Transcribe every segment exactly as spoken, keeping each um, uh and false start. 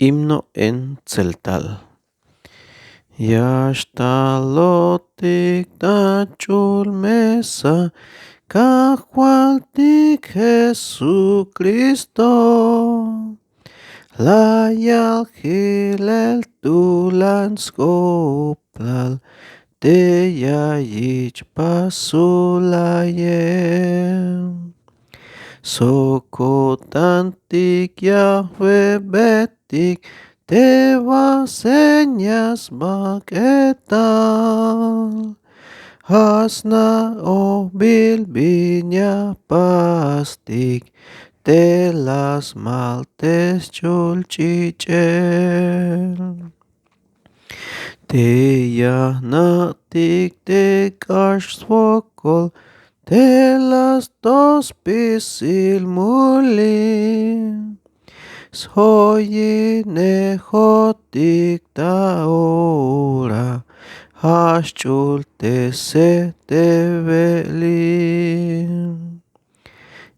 Himno en tseltal. Ya xtalotik ta ch'ul mesa, Kajwaltik Jesucristo. La yal jilel tulan sk'oplal te ya yich' pasulaye. Sok ko'tantik ya jwebetik te ba señas sbak'etal. Ja' sna'ojbil bin ya pastik te la smal te sch'ul ch'ich'el. Te ya jna'tik te k'ax swokol te la stos spisil mulil. Sjoyinejotik ta ora, ja' xch'ultesej te we'lil.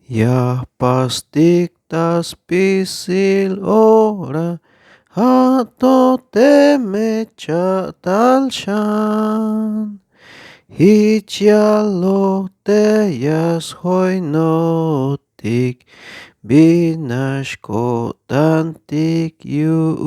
Ya jpastik ta spisil ora, ja' to teme cha'tal xan. Jich yaloj te ya sjoynotik bin nax ko'tantik yu'un.